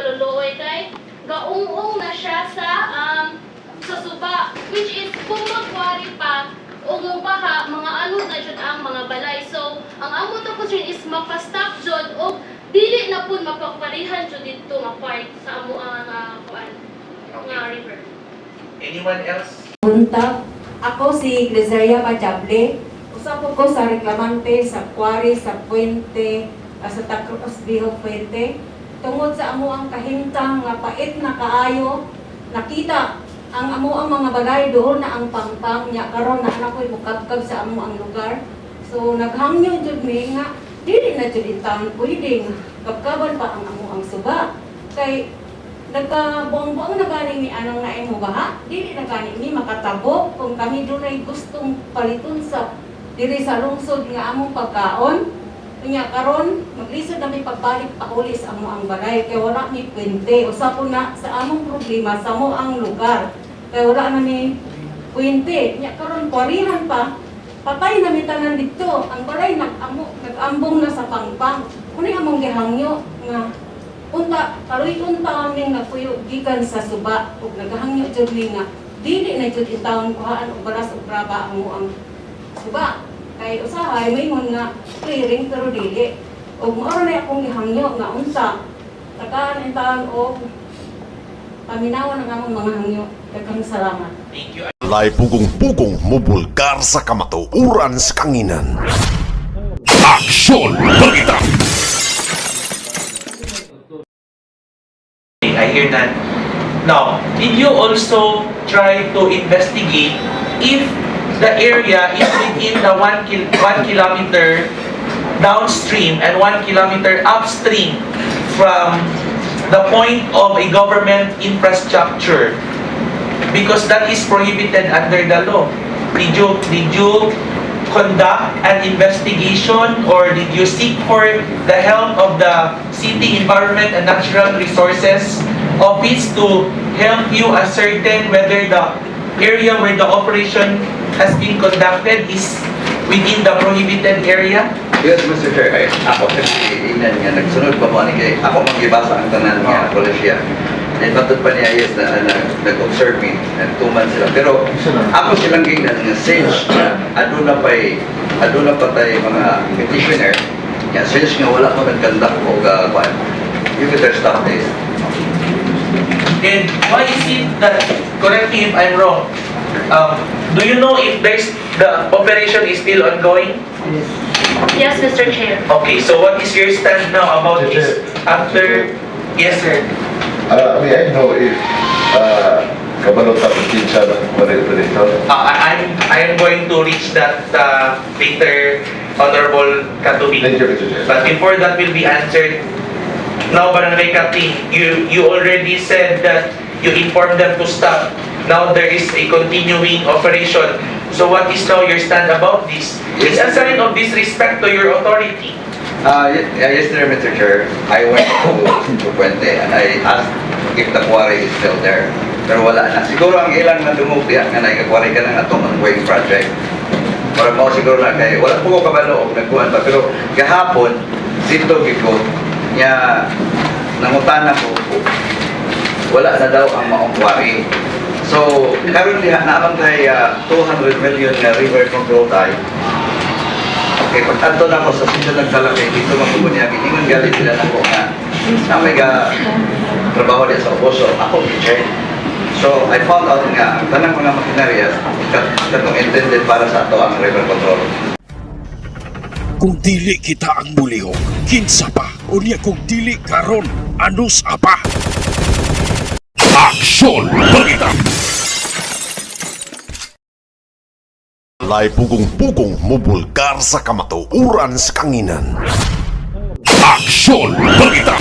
kaluluoy kay gaung-ung na siya sa suba, which is kung magkwari pa o baha, mga anod na jud ang mga balay. So ang amo to concern is mapastop jud og dili na pud mapakwarihan jud didto nga part sa amo ang kuan nga river. Anyone else? Buntag. Ako si Griseria Bajable. Usa po ko sa reklamante sa quarry sa Puente, sa Tacros Viejo Puente. Tungod sa amo ang kahimtang nga pait na kaayo, nakita ang amo ang mga balay doon na ang pangpang niya karon na anak ko'y mukabkab sa amo ang lugar. So naghangyo jud mi nga dili na jud intawon pwede nga kabkaban pa ang amo ang suba. Kay nagkabuang-buang na gani mi anang naay mo baha, dili na gani mi makatabok kung kami dunay gustong paliton sa diri sa lungsod nga among pagkaon. Unya karon maglisod na mi pagbalik pauli sa amo ang balay kay wala mi puwente. Usa po na sa among problema sa amo ang lugar. Kay wala na mi puwente. Nya karon kwarihan pa, patay na mi tanan didto. Ang balay nag-amo, nag-ambong na sa pangpang. Unay among gihangyo nga unta kaluy unta aming nagpuyo gikan sa suba ug nagahangyo jud mi nga dili na jud intawon kuhaan og balas og graba ang ang suba kay usahay moingon nga clearing pero dili. Ug mao ra na akong gihangyo nga unta tagaan intawon og paminawan ang among mga hangyo. Daghang salamat. Thank you. Walay pugong-pugong mubulgar sa kamatuoran sa kanginan. Aksyon Balita! I hear that. Now, did you also try to investigate if the area is within the 1 kilometer downstream and 1 kilometer upstream from the point of a government infrastructure? Because that is prohibited under the law. Did you conduct an investigation or did you seek for the help of the City Environment and Natural Resources Office to help you ascertain whether the area where the operation has been conducted is within the prohibited area? Yes, Mr. Chair, ay, ako kasi ingnan nga, nagsunod pa mo ni kay ako manggibasa ang tanan nga polisiya. Then matod pa niya, yes, na nag-observe me, nagtuman sila. Pero ako silang gingnan nga since na aduna pa tay mga petitioner, nga since nga wala ko nag-conduct og kwan, you better stop this. Then why is it that, correct me if I'm wrong, do you know if the operation is still ongoing? Yes, Mr. Chair. Okay, so what is your stand now about Mr. this? Chair. After, yes, sir. May I know if kabalo ta kung kinsa ng quarry operator? I am going to reach that later, Honorable Katubi. Thank you, Mr. Chair. But before that will be answered, now, Barangay Captain, you already said that you informed them to stop. Now there is a continuing operation. So what is now your stand about this? It's a sign of disrespect to your authority. Yesterday, Mr. Chair, I went to Puente and I asked if the quarry is still there. Pero wala na. Siguro ang ilang nadungog diha nga nagka-quarry ka ng atong ongoing project. Para mo siguro na kay wala po ko kabalo og nagkuhan pa, pero gahapon dito gid ko nya nangutana ko, wala na daw ang maong quarry. So karon diha na man kay 200 million nga river control tayo. Okay, pag adto na ako sa sitio ng Talakay, dito man niya, giingon gali sila nako nga na may ga trabaho diya sa ubos. So, ako gi-check. So, I found out nga, ang tanang mga makineryas, katong intended para sa ato ang river control. Kung dili kita ang mulihok, kinsa pa? Unya kung dili karon, anus apa? Aksyon Balita! Walay pugong-pugong mubulgar sa kamatuoran sa kanginan. Aksyon Balita!